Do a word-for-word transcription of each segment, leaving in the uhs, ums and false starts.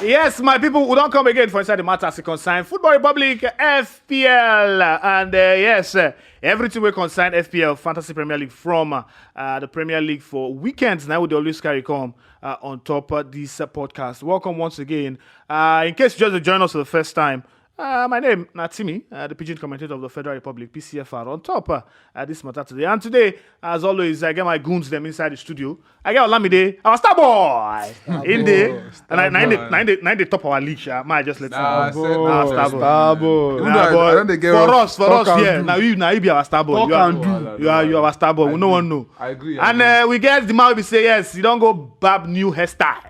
Yes, my people, we don't come again for inside the matter as it concern Football Republic, F P L, and uh, yes, uh, everything we concern F P L, Fantasy Premier League from uh, uh, the Premier League for weekends. Now we dey always carry come uh, on top uh, this uh, podcast. Welcome once again. Uh, in case you just join us for the first time, uh, my name na Timi, uh, the Pidgin commentator of the Federal Republic, P C F R, on top uh, uh, this matter today. And today, as always, I get my goons them inside the studio. I get Olamide, our star boy, in there. And I, na him dey- na him dey- na him dey top our league, sha. Ma, I just let Nah, him sir, know. Our nah, star sir. boy. Star boy. Even Nah, though boy. I, I don't dey get For us- us, for us, Talk and yeah. do. Now you, now you be our star boy. Talk You are, and do. Wahala, you are, you are our star boy. I We no agree. one know. I agree. I And agree. uh, we get the man we say yes. You don't go bab new hairstyle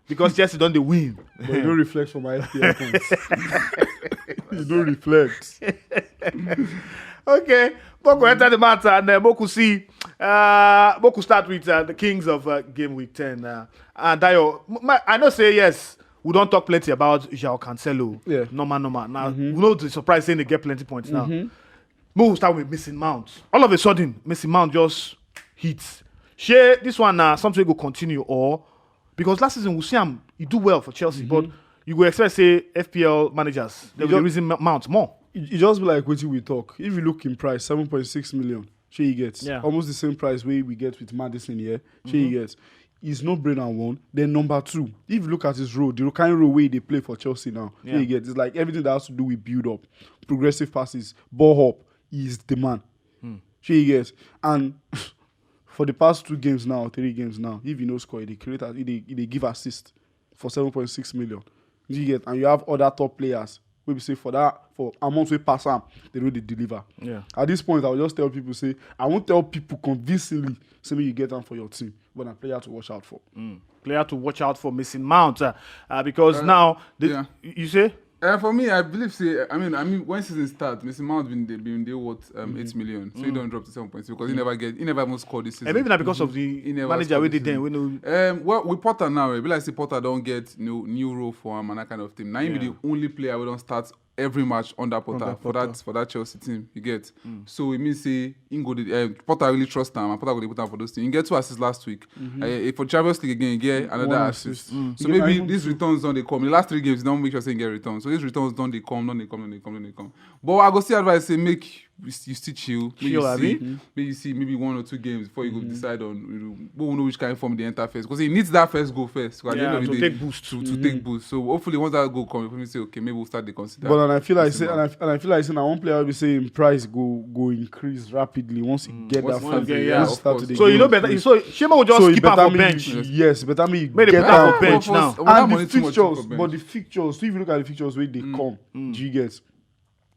because Chelsea don't dey win. But you don't reflect for my F P L points. You don't reflect. Okay, Boku enter the matter and uh, Boku see. Uh, Boku start with uh, the kings of uh, game week ten. Uh, and Dayo, m- my, I know say yes, we don't talk plenty about João Cancelo. Yeah. Normal, normal. Now we know the surprise saying they get plenty points now. But we start with Mason Mount. All of a sudden, Mason Mount just hits. Shey this one na something go continue or because last season we see him he do well for Chelsea, but you go expect say F P L managers they You will ju- reason Mount more. It, it just be like wetin we talk. If you look in price, seven point six million. Shey you get Yeah. almost the same price wey we get with Maddison here. Shey you get. It's no brainer one. Then number two, if you look at his role, the kind of role wey he dey play for Chelsea now, Yeah. shey you get. It's like everything that has to do with build up, progressive passes, ball up. He's the man. Shey you get. And for the past two games now, three games now, if you no score, he dey create, he dey, he dey give assist for seven point six million. You get, and you have other top players. We be say for that for amount we pass am, they know they deliver. Yeah. At this point, I will just tell people say I won't tell people convincingly say make you get am for your team, but a player to watch out for. Player to watch out for Mason Mount uh, uh, because now the, yeah. you say Uh, for me, I believe say I mean I mean when season start, Mason Mount been dey been dey worth um, eight million, so he don't drop to seven point six because he never get he never even scored this season. And maybe not because of the He never manager scored wey dey this then season. We know. Um, well, with Potter now, I realize say Potter don't get new new role for him and that kind of thing. Now he be Yeah. the only player we don't start every match under Potter Under for Potter. that for that Chelsea team. You get so it means say he go the, uh, Potter really trust him and Potter go dey put am for those things. He get two assists last week. Uh, for Champions League again, he get another One assist. assist. So He get maybe even these returns don't they come. The last three games, don't make sure say he get returns. So these returns don't they come, don't they come, don't they come, don't they come. But I go see advice say make you s- you still chill, make Chill, you abi? see, make you see maybe one or two games before you go decide on you know, we will know which kind of form they enter first because he needs that first goal first. So at the Yeah, end of to the day, take boost. to, to take boost. So hopefully once that goal comes, we say okay, maybe we'll start the consider. But and I feel like Mason say, and Mount. I, and I feel like saying I won't play. I'll be saying price go go increase rapidly once you get Once that you first get- game, yeah, once of you start course. to So you know get better. it. So Shemo will just So keep it am better for me bench. you- Yes, better me you Make the get player am. for bench now. Without And the money too much, fixtures, for bench. But the fixtures. So if you look at the fixtures where they come, do you get?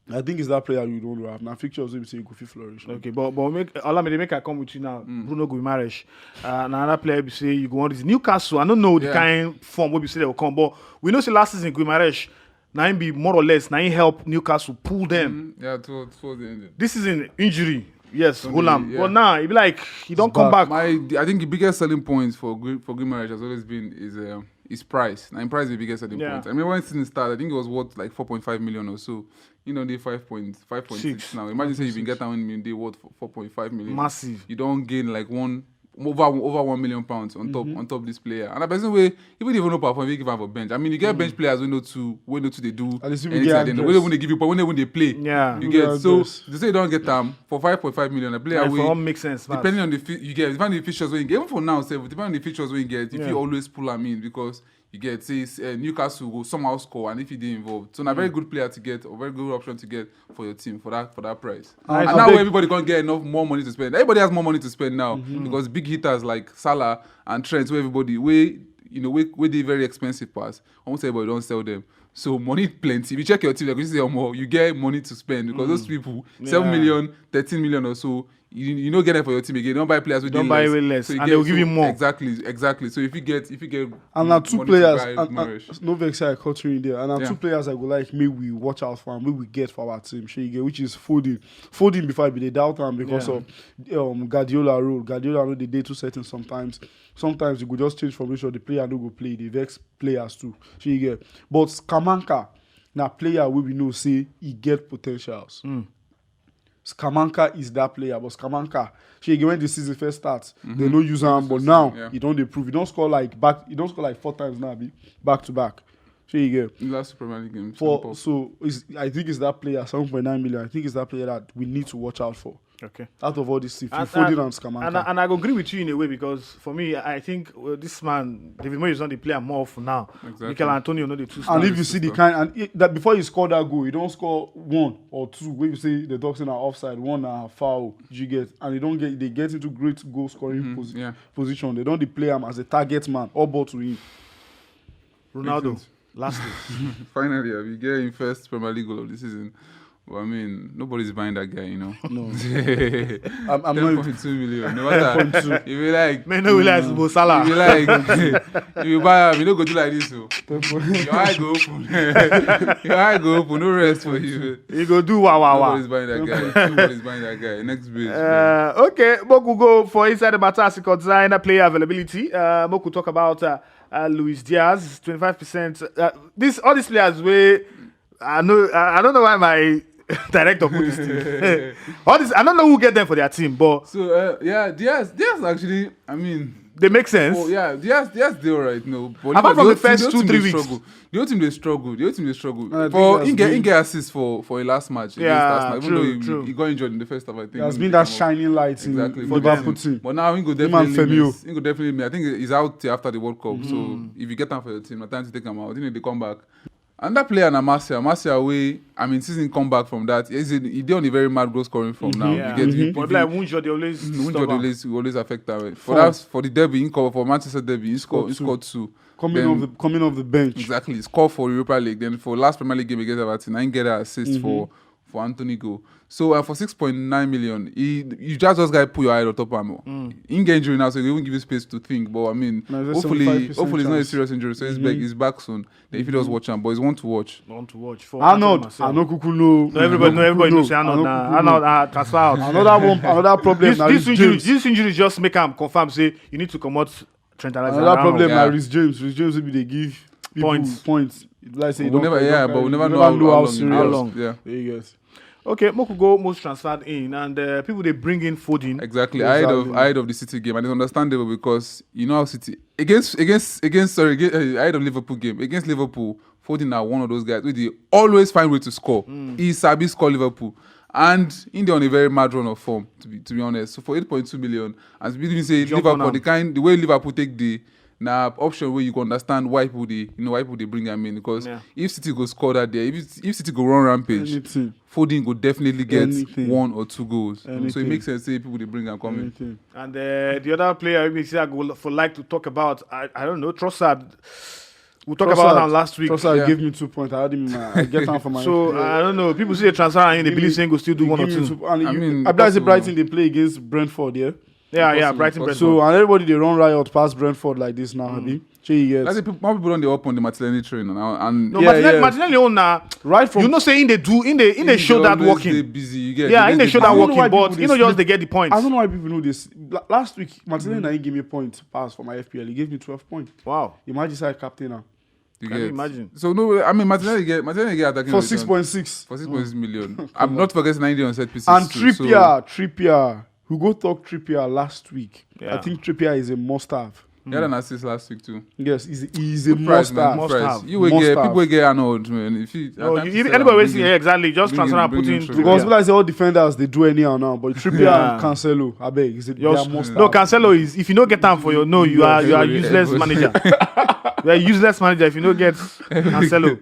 I think it's that player you don't have. Now fixtures will say you go fit flourish. Okay, but but make Olamide make I come with you now. Bruno Guimaraes, uh, na another player we say you go want this Newcastle. I don't know the Yeah. kind form wey be say they will come, but we know say last season Guimaraes na him be more or less na him help Newcastle pull them. Mm, yeah, towards, towards the end. This season injury, yes, Only- hold am. yeah. But now he be like he don't come back. My, I think the biggest selling point for Gui- for Guimaraes has always been is uh, his price. Now, his price is the biggest selling Yeah. point. I mean, when season started, I think it was worth like four point five million or so. You know, they five point five point six Six. now. Imagine say you been get that when they worth four point five million. Massive. You don't gain like one over over one million pounds on top on top this player. And a person way even if you no perform, you give am for bench. I mean, you get bench players we know to we know to they do And they still anything get at the end. We address. When they give you point, when they play. Yeah. You You get get so address. They say you don't get them for five point five million. A player Like, we for all make sense. Fast. Depending on the fi- you get depending on the features when you get even for now, say depending on the features when you get, if Yeah. you always pull them in because you get say uh, Newcastle go somehow score and if you did involved, so a very good player to get, a very good option to get for your team for that for that price. Nice. And I now beg- everybody can't get enough more money to spend. Everybody has more money to spend now because big hitters like Salah and Trent, where everybody way you know way way they very expensive pass. Almost everybody don't sell them. So money plenty. If you check your team, like you say, more you get money to spend because those people seven Yeah. million, thirteen million or so. You, you don't get it for your team again. Don't buy players with Don't buy way less, So you and get- they will give so- you more. Exactly, exactly. So if you get if you get And now two money to players, buy and, and Guimaraes. no vex I cut you in there. And now Yeah. two players I go like me we watch out for and we we get for our team. Shey you get which is Foden. Foden before I be the doubt am because Yeah. of um Guardiola rule. Guardiola know the day too certain sometimes. Sometimes you go just change formation. The player no go play. They vex players too. Shey you get. But Scamacca na player we we know say he get potentials. Scamacca is that player, but Scamacca, shey you get, when the season first start, they no use am, but now Yeah. he don dey prove. He don score like back, he don score like four times now, abi, back to back. Shey you get. The last Premier League game. For Liverpool. So it's, I think it's that player, seven point nine million. I think it's that player that we need to watch out for Okay. Out of all these, if you And- Foden and- and Scamacca. And, I- and I go agree with you in a way, because for me, I think, well, this man, David Moyes, is not the player more for now. Exactly. Michail Antonio, not the two And stars. if you see the kind, and it, that before he scored that goal, he don score one or two. When you say the talks in are offside, one are foul, you get, and they don't get, they get into great goal scoring Mhm, posi- yeah. position. They don't dey play him as a target man, all ball to him. Ronaldo, Excellent. lastly. Finally, we get him first Premier League goal of the season. But I mean, nobody's buying that guy, you know. No. Ten I'm, I'm not. point two million. No matter. If you like, Man, no, we like Mo Salah. If you like, if you buy him, you no go do like this. So. Your eye go open. Your eye go open. No rest for you. He go do wow, wow, wow. Nobody's buying that guy. Nobody's buying that guy. Next base. Uh, okay, Moku go for inside the matter as it concern player availability. Uh, Moku talk about uh, uh, Luis Diaz, twenty-five percent. Uh, this all these players wey I know. I I don't know why my director put this thing. All this, I don't know who get them for their team, but So uh, yeah, Diaz, Diaz actually, I mean, they make sense. oh yeah, Diaz, Diaz, they alright. No, but Apart the from whole the first team- two, the whole three team dey weeks. struggle. The whole team dey struggle. The whole team dey struggle. I think For that's he get big. he get assist for for a last match. Yeah, against Arsenal, even true, though he, true. he got injured in the first half. I think That's when been they that came out. shining light Exactly. in For Liverpool them. team. But now he go Him and definitely Firmino. miss. He go definitely miss. I think he's out till after the World Cup. So if you get him for your team, at times you take him out. I think they come back. And that player na Martial. Martial, way I mean, season come back from that. He's in, he dey on a very mad goal scoring form now. Yeah. You get Mhm. you- But you- like Wunjo, they always Mm, Wunjo stubborn. always always affect that way. For Form. that for the derby, he score for Manchester derby, he scored he two. scored two. Coming Then- off the coming off the bench. Exactly, he scored for Europa League. Then for last Premier League game against Everton, I get that assist Mhm. for for Anthony goal. So uh, for six point nine million, he you just just guy put your eye on top him. Mm. He get injury now, so he won't give you space to think. But I mean, No, it's a hopefully, seventy-five percent hopefully it's not a chance. serious injury, so he's Mhm. back. He's back soon. Then if he does watch him, but he's one to watch. Want to watch for Arnold, Marcel. I know Kuku no. No, everybody, no, everybody knows. Arnold, Arnold nah, Kuku Arnold, no. uh, transfer out. Another one, another problem. This, na this Reece injury, James. This injury just make him confirm say you need to come out Trent Alexander. Another problem Yeah. na Reece James. Reece James will be they give people Points. points. Like say We you don't, never, you yeah, don't but we you never never know how, know how how long. serious. How long. Yeah. Yes. Okay, Moku go most transferred in, and uh, people they bring in Foden. Exactly. Exactly. Ahead of ahead of the City game, and it's understandable because you know how City against against against sorry against, uh, ahead of Liverpool game against Liverpool, Foden are one of those guys who they always find way to score. He sabi score Liverpool, and in there on a very mad run of form. To be to be honest, so for eight point two million, as we didn't say Jump Liverpool, on the am. kind the way Liverpool take the na option where you can understand why people they you know why people they bring him in because Yeah. if City go score that day, if if City go run rampage, Anything. Foden go definitely get Anything. one or two goals. So Anything. it makes sense say people they bring and come in. Anything. And uh, the other player we see I go for like to talk about, I, I don't know, Trossard. We talked Trossard. about him last week. Trossard Yeah. gave me two points. I had him in my, I get him for my So FPL. I don't know. People see a transfer and they Give believe me- saying go still do He one or give me two. two- and I you- mean, I bet say possible. Brighton they play against Brentford, yeah. Yeah, yeah, Possible. Brighton, Brentford. So and everybody they run riot past Brentford like this now, abi? Shey you get? That's the people, more people don't they up on the Martinelli train now, and No, Yeah, Martinelli, yeah. Martinelli own now. Right from You know, saying they do in the in they show that always working. They busy. You get Yeah, they in they just show they that I don't know working, why but people you know, dey just they get the points. I don't know why people know this. La- Last week, Martinelli mm give me a point pass for my F P L. He gave me twelve points. Wow. Imagine say I captain now. You Can get. You imagine? So no, I mean Martinelli get Martinelli get attacking For return. Six point six. For six point six million. I'm not forgetting ninety on set pieces. And too, so- Trippier, Trippier. Who go talk Trippier last week? Yeah. I think Trippier is a must-have. He had an assist last week too. Yes, he's, he's a Good price, man. must-have. Good Must price. have. You will Must get have. people will get Arnold, man. If you No, at you, times if you anybody will bring see in- yeah, exactly, just bring transfer in- and put bring in in Trippier. Because when I say all defenders, they do anyhow now. But Trippier Yeah. and Cancelo, I beg, is it Just- their must No, Cancelo is if you don't get time for your no, you are you are Everybody- useless everybody- manager. You are a useless manager if you don't get Cancelo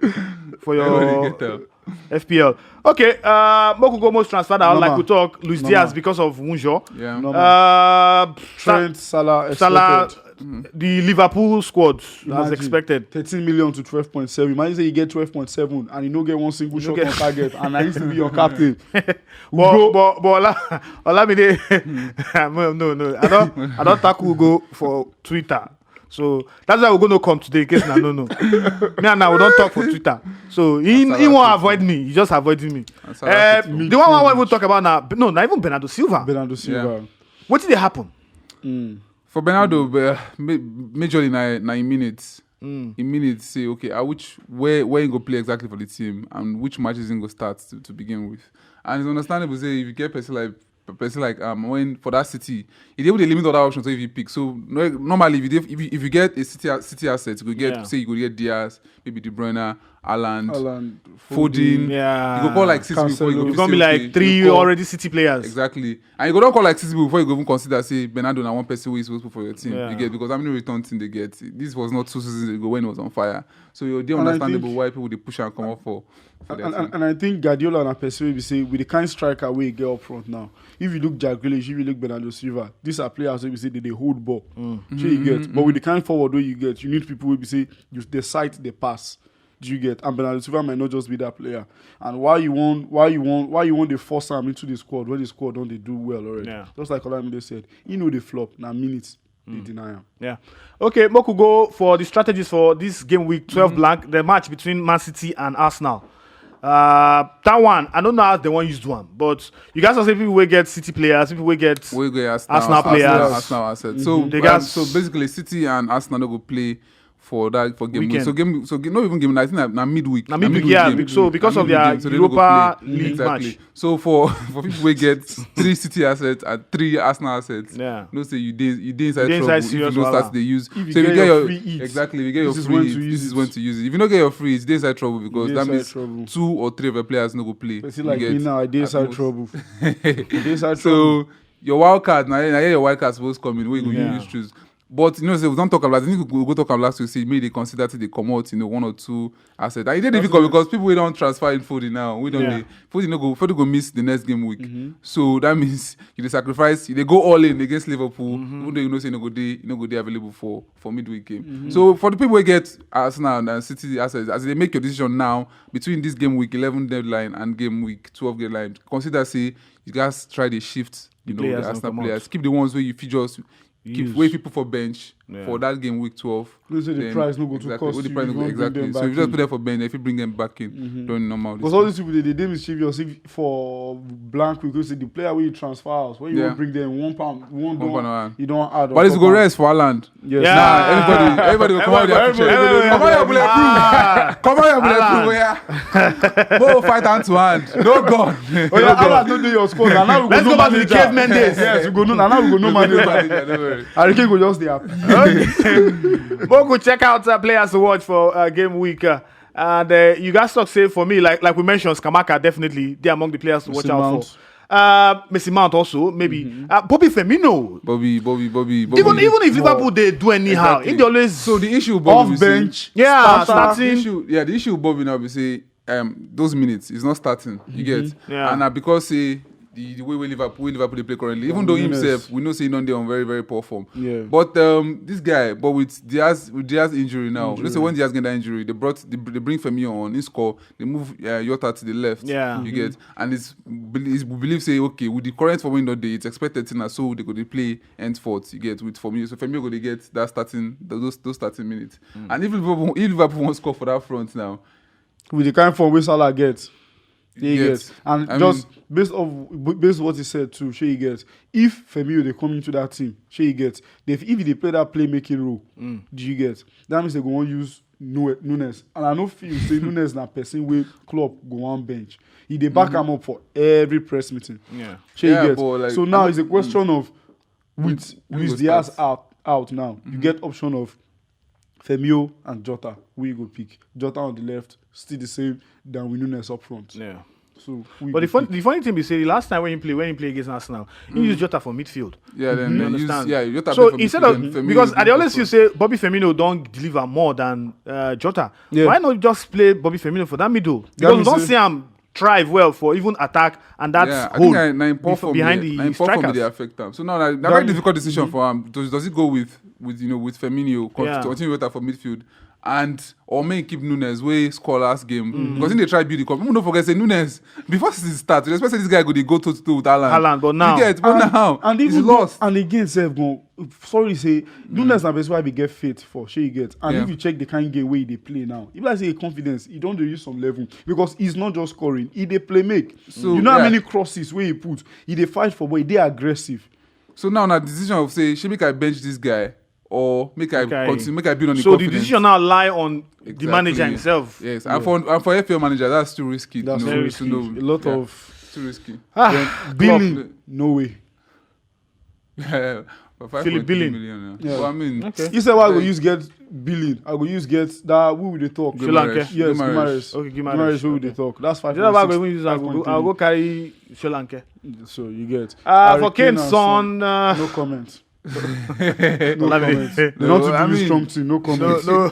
for Everybody your get up. F P L. Okay, uh, Moku go most transfer that I would like Normal. to talk Luis Normal. Diaz because of Wunjo. Yeah. Normal. Uh, Trent, Salah, Salah, expected. the Liverpool squad as Imagine. Expected. Thirteen million to twelve point seven. Imagine say you get twelve point seven and you no get one single You no shot get- on target, and I used to be your captain. But, Go. but, but Ola, Olamide, no, no, no. I don't, I don't tackle go for Twitter. So that's why we're gonna come today in case na no no. Me and now we don't talk for Twitter. So he, That's he how won't I avoid me. He just avoid me. That's how I Uh, put it. the one I want to talk about now, no, not even Bernardo Silva. Bernardo Silva. What did they happen? Mm. For Bernardo, uh, ma- majorly na na in minutes. in minutes say, okay, uh, which where where he go play exactly for the team and which matches he go start to, to begin with. And it's understandable say if you get person like person like um when for that City, you dey able to limit other options if you pick. So no, normally if you dey, if you, if you get a City a- City asset, you go get Yeah. say you go get Diaz, maybe De Bruyne, Haaland, Haaland, Foden. Yeah. You go call like six people before you Cancelo. go It's fit gonna be say, like okay, three you call- already City players. Exactly. And you go don call like six people before you go even consider say Bernardo na one person wey you suppose put for your team. Yeah. You get, because how many return team they get? This was not two seasons ago when it was on fire. So you dey And I understandable think- why people dey push and come up for. for And, their and, and, team. and I think Guardiola and Pessoa be say with the kind striker we get up front now. If you look Jack Grealish, if you look Bernardo Silva, these are players wey be say they dey hold ball. Shey you get? But with the kind forward wey you get, you need people wey be say you dey sight the pass. Do you get? And Bernardo Silva might not just be that player. And why you want, why you want, why you want to force him into the squad when the squad don't they do well already? Yeah. Just like Olamide said, he know the flop. Now minutes they deny him. Yeah. Okay, Moku go for the strategies for this game week twelve blank, the match between Man City and Arsenal. Uh, that one, I don't know how they want use do am, but you guys are say people will get City players, people will get We go Arsenal, Arsenal players. Arsenal asset. So, They um, got- so basically, City and Arsenal no go play for that for game week. Weekend. So game, so game, not even game. I think na, na midweek. Na midweek, yeah, game. so because Na of their midweek game, so they no go Europa play. League Exactly. match. So for for people we get three City assets and three Arsenal assets, Yeah. No say you dey you dey inside Dey inside trouble if serious you no wahala. start the use. If you So if you get get your your free hit, exactly, if you get your this is free when hit, to this use is it. when to use it. If you no get your free hit, you dey inside trouble because Dey that inside means trouble. two or three of your players no go play. Person You like get me now, I dey at inside most. trouble. I dey inside trouble. So your wild card now, now your wild card suppose come in. Where you go Yeah. use choose. But you know, say we don't talk about. I think we go talk about last week. Say maybe they consider to they come out, you know, one or two assets. And it dey difficult Absolutely. Because people we don't transfer in Foden now. We don't. Yeah. Dey, Foden no go. Foden go miss the next game week. So that means you dey sacrifice. You dey go all in against Liverpool, even though you know say no go dey, no go dey available for for midweek game. So for the people we get Arsenal and City assets, as they make your decision now between this game week eleven deadline and game week twelve deadline, consider say you guys try to shift. You know, Players the don't Arsenal come out. Players, keep the ones where you fit just keep Use. Where people for bench Yeah. for that game week twelve. You say the Then- price no go to exactly, cost where the you price if no you go- want bring exactly. them So back you just in. put them for bench. If you bring them back in, Mm-hmm. don't normal. Because all these people they, they dey mischievous if for blank we go say the player wey you transfer out when you Yeah. wan bring them one pound, one One pound don around. You don't add. But it's go rest for Haaland. Yes. Yeah. Nah, everybody, everybody will come out of their Everybody, kitchen. everybody, Come out your everybody. bulletproof. Come out your bulletproof. Yeah. Go fight hand to hand. No God. Oh yeah, Haaland no dey your squad. Now we go Let's know go back to the manager. caveman days. Yes, we go know. Now we go know manager. Don't worry. Harry Kane go just dey happy. But go check out uh, players to watch for uh, game week. Uh, and uh, you guys talk say for me, like like we mentioned, Scamacca definitely they among the players to watch Mason out Mount. for. Uh, Mason Mount also maybe uh, Bobby Firmino. Bobby, Bobby, Bobby, Bobby. Even even if Liverpool they do anyhow, Exactly. he dey always So the issue with Bobby Off is say- bench. Yeah, starter. The starting. issue, yeah, the issue with Bobby now be say um those minutes is not starting. You get, Yeah. and uh, because say the, the way we Liverpool, we Liverpool they play currently, even though Nunes. himself, we know say he don't dey on very very poor form. Yeah. But um this guy, but with Diaz, with Diaz injury now, you know say Injury. When Diaz get that injury, they brought they, they bring Firmino on. He score. They move uh, Jota to the left. Yeah. You get, and it's, it's we believe say okay with the current form in the day, it's expected to now so they go to play henceforth. You get with Firmino, so Firmino go to get that starting those those starting minutes. And if Liverpool, if Liverpool wants score for that front now, With the kind form wey Salah get. He Yes. Gets. And I just mean- based of based what he said too, shey he gets. If Firmino they come into that team, shey he gets. They, if they play that playmaking role, do you get? That means they go wan use Nu- Nunes. And I no feel say Nunes na person wey Klopp go wan bench. He dey back am up for every press meeting. Yeah. Shey Yeah, you get? But, like, So now I it's a question of Who- with who Luis go Diaz start? out out now, you get option of Firmino and Jota. Who you go pick? Jota on the left, still the same. Darwin Nunes up front. Yeah. So who you But the go fun, pick? the funny thing be say the last time when he play when he play against Arsenal, he used Jota for midfield. Yeah, then You they use, understand? yeah, Jota So play for instead midfield, of then Firmino because is I dey always midfield. Feel say Bobby Firmino don't deliver more than uh, Jota. Yeah. Why not just play Bobby Firmino for that middle? That Because we means don't say- see him thrive well for even attack and that's Yeah, I hold think I, na in poor before- form behind dey- the na in poor form strikers. dey affect am. So now na, na That very means- difficult decision for am. Does, does he go with with you know with Firmino? Con- Yeah. Continue with that for midfield, and or may he keep Nunes wey score last game because he dey try build the cup. People don't forget say Nunes before season start, you expect say this guy go dey go toe to toe with Haaland. Haaland, but now- You get, but and, now and he's even lost. And again, sef go sorry say Nunes na person wey I be get faith for. Shey you get? And Yeah. If you check the kind game wey he dey play now, if I say confidence, he don dey use some level because he's not just scoring, he dey play make. So, You know how yeah. Many crosses wey he put? He dey fight for ball. He dey aggressive. So now na decision of say, should make I bench this guy or make I Make I- continue, make I build on the So the confidence. Decision now lie on the Exactly. manager himself. Yes, and for and for F P L manager, that's too risky. That's no, too risky. No, A lot yeah, of too risky. Ah, Then Billing, Klopp- no way. Yeah, for Philip Billing. Million, Yeah. Well, I mean, Okay. You said why we Then- use get Billing? I go use get that who we dey talk. Solanke. Guimaraes. Yes, Guimaraes. Guimaraes. Okay, Guimaraes, Guimaraes. who we dey Okay. talk. That's five. Is that why I'm going to use? I'll go, I'll go carry Solanke. So you get. Uh, Harry for Kane Kane, and Son, uh, No comment. no No comment. They No, don't I do this mean- strong thing. No no, comment. no.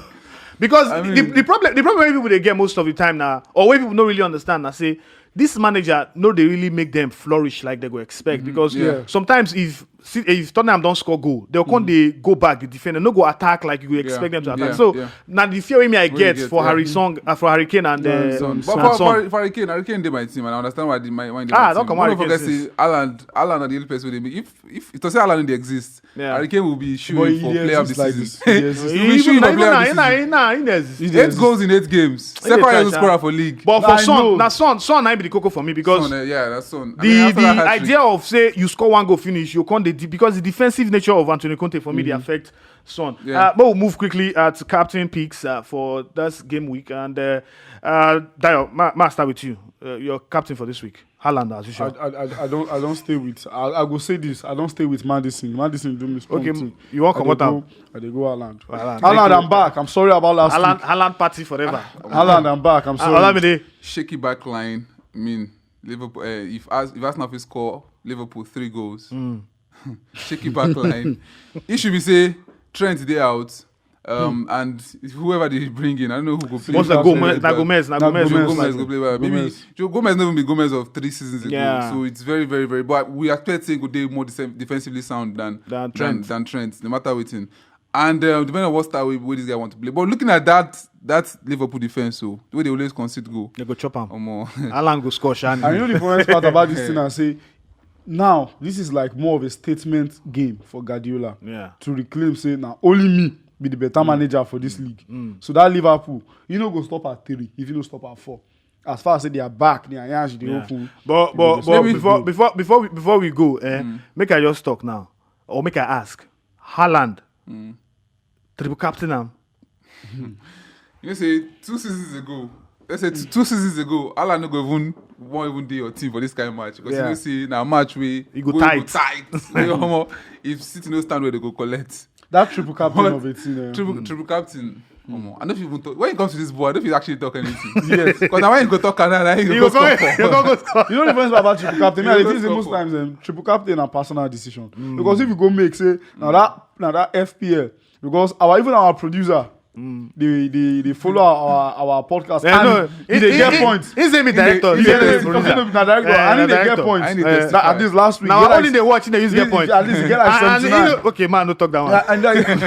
Because I the, mean- the problem, the problem wey people dey get most of the time now, or wey people no really understand, na say this manager no dey really make them flourish like they go expect. Mhm. Because Yeah. sometimes if see, if Tottenham don score goal, they'll come dey go back, the defender no go attack like you go expect them to attack. Yeah, So yeah. Now the fear wey me I Wey get you get, for yeah. Harry Song, uh, for Harry Kane and Yeah, uh, Son. But and for, Son. for, for Harry Kane, Harry Kane dey my team, and I understand why the, my, why he dey Ah, my don't team. come One Harry of Kane us since. Say Haaland, Haaland are the only person wey dey make. If if to say Haaland dey exist, Yeah. Harry Kane will be shooing But he for dey player of the exist like season. this. He dey exist. He will be shooting for player of the season. Nah, nah, nah, nah, He dey Eight exist. Goals in eight games. He dey Second exist. highest scorer for league. But for I Son, know. now Son, Son, I be the coco for me because Son, uh, yeah, that's Son. I the mean, after the that hat-trick. idea of say you score one goal finish, you can't dey because the defensive nature of Antonio Conte for me they affect Son. Yeah. Uh, but we'll move quickly at captain picks uh, for this game week and uh, uh, Dayo, ma, ma start with you. Uh, your captain for this week, Haaland as I, usual. I, I, I don't I don't stay with I, I go say this. I don't stay with Madison. Madison do me strong Okay, thing. you wan I comot dey am. Go, I dey go Haaland. Haaland. Haaland, I'm back. I'm sorry about last Haaland, week. Haaland party forever. Haaland, I'm back. I'm Ah, sorry. Olamide. Shaky back line. I mean, Liverpool. Uh, if Ars- if Arsenal fit score, Liverpool three goals. Shaky back line. It should be say Trent dey out. Um, and whoever they bring in, I don't know who go play. Most of That's Gomez, very na bad. Gomez, na Na Gomez. Gomez. Gomez go play well. Maybe Gomez. Joe Gomez never been Gomez of three seasons ago, Yeah. So it's very, very, very. But we expect him to be more def- defensively sound than Than than, Trent. Than Trent, no matter what. And uh, depending on what style way, way this guy want to play. But looking at that that Liverpool defense, so the way they always concede goal, They go chop him. Omo. Haaland go score, Shani. And you know the funniest part about this thing, I say, now this is like more of a statement game for Guardiola Yeah. to reclaim say now only me be the better manager for this league. So that Liverpool, you know, go stop at three if you don't stop at four. As far as say they are back, they are yansh, they Yeah. open. But They but go but Maybe- before before before we before we go, eh, make I just talk now, or make I ask, Haaland, triple captain am. You know, say two seasons ago, let's say two, two seasons ago, Haaland no go even won't even do your team for this kind of match because Yeah. you know see now match we You go tight. Tight. You know, if City no stand where they go collect. That triple captain What? Of a team. eh, Triple, triple captain. Omo, I don't even talk. When it comes to this ball, I don't feel actually talk anything. Yes. Because now when you go talk, now you You go go score. You go go score. You know the funny thing about triple captain. I You think just say most score. Times um, triple captain and personal decision because if you go make say now that now that F P L because our even our producer they they they follow our our podcast Yeah, and no, he dey get points. He's a director. He He's dey a get producer. points. Director. Yeah, And he dey director. Get points. And he Yeah. dey That, at this last week. Now he get only like- they watch, they use he- their points. At least he get like And- and, seventy-nine. you know, okay, man, no talk that one. Yeah, and, and,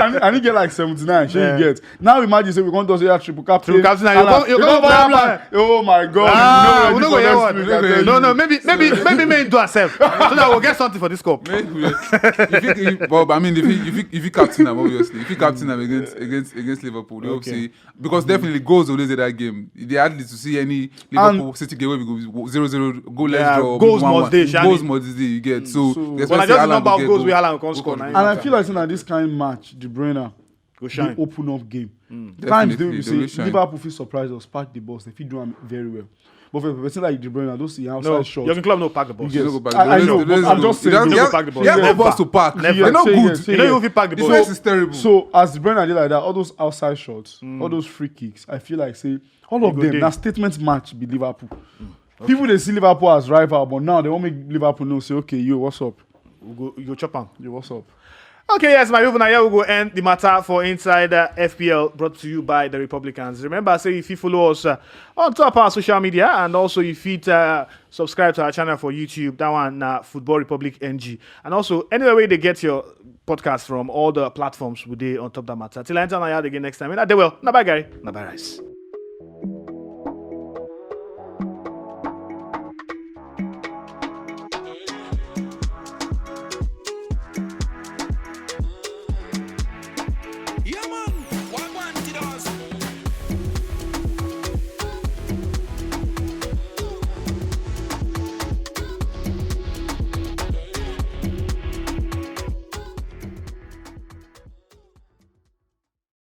and, and he get like seventy-nine. Shey Yeah. You get now. Imagine say we gonna do say triple captain. Triple captain, now you And come- you we come don't grab have that. that. Oh my God. Ah, We we no no ready go for hear next what. week, No, I no, tell you. No, no, maybe maybe maybe may do ourselves so that we'll get something for this cup. Make we- if you, if- Bob, I mean, if you, if you, if you captain them, obviously, if you captain them against against against Liverpool, they hope Okay. say because definitely goals always in that game. They hardly to see any Liverpool City game where we go zero zero goal less Yeah, draw, goals one must one. dey, Shani. Goals must dey. You get so. But especially I just Haaland number go of get goals goal. we Haaland can score Goal now. contribute. And I feel like say now this kind of match, De Bruyne, Go they shine. Open up game. Definitely, Times they will they say will shine. Liverpool fit surprise us, pack the bus. They fit do am very well. But for a person like De Bruyne, I don't see outside No, shot. Jurgen Klopp no pack the bus. You You get- know, go back I- I the know, bus. but I'm Let's just go. saying, You no have- pack the bus. you have Never. balls to pack. You They're get- not say good. yes, say You know yes. you fit pack the They bus. don't You know good. you fit pack the The bus. defense is terrible. So as De Bruyne did like that, all those outside shots, all those free kicks, I feel like say all of go them dey. Now statement match be Liverpool. People they see Liverpool as rival, but now they won't make Liverpool know. Say, okay, yo, what's up? You go, you go chop am. Yo, what's up? Okay, yes, my people, now here we go end the matter for inside uh, F P L brought to you by the Republicans. Remember, say if you follow us uh, on top our social media and also if you uh, subscribe to our channel for YouTube, that one uh, Football Republic N G. And also anywhere where they get your podcast from, all the platforms we dey on top that matter. Till I enter my yard again next time. And I well, na bye guy, na bye rice.